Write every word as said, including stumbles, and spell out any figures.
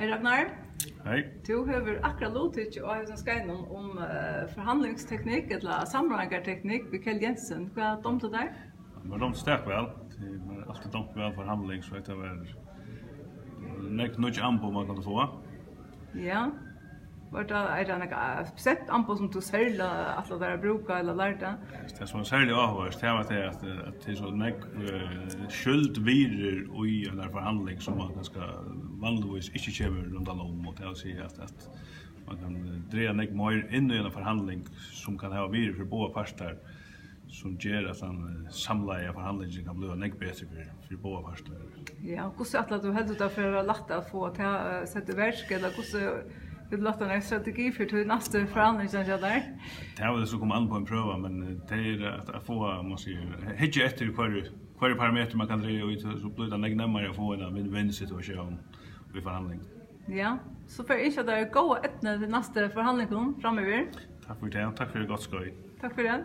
Hey Ragnar. Hey. Tú hevur akkurát luttikið á hesum skeiðinum um, eh, forhandlingsteknikk ella samráðingarteknikk við Kjeld Jensen. Hvat dámdi tær? Mær dámdi stak væl. Tað er altíð dámt væl forhandling, so hetta var nógv nýggj amboð, man kundi fáa. Ja. Var tað, er tað nakað, eh, spesielt amboð, sum tú serliga ætlar tær at brúka ella lærda? Tað, sum var serliga áhugavert, tað var tað, at, at tað er so nógv, eh, skjult virðir í einari forhandling, sum man kanska vanligvis ikki kemur rundan um, og tað vil siga, at, at man kann, eh, draga nógv meir inn í eina forhandling, sum kann hava virði fyri báðar partar, sum ger, at tann, eh, samlaða forhandlingin kann blíva nógv betri fyri, fyri báðar partar. Ja, og hvussu ætlar tú, heldur tú, tað fer at vera lætt at fáa tað, eh, sett í verk, ella hvussu vil tú lata ein strategi fyri tí næstu forhandlingina hjá tær? Tað vil so koma an á ein prøva, men, eh, tað er at, at fáa, man sigur, hyggja eftir hvørji, hvørji parametur man kann draga í, so blívur tað nógv nemmari at fáa eina win-win situatión í forhandling. Ja, so fari eg ynskja tær góða eydnu við næstu forhandlingum framyvir. Takk fyri tað, takk fyri gott skeið. Takk fyri.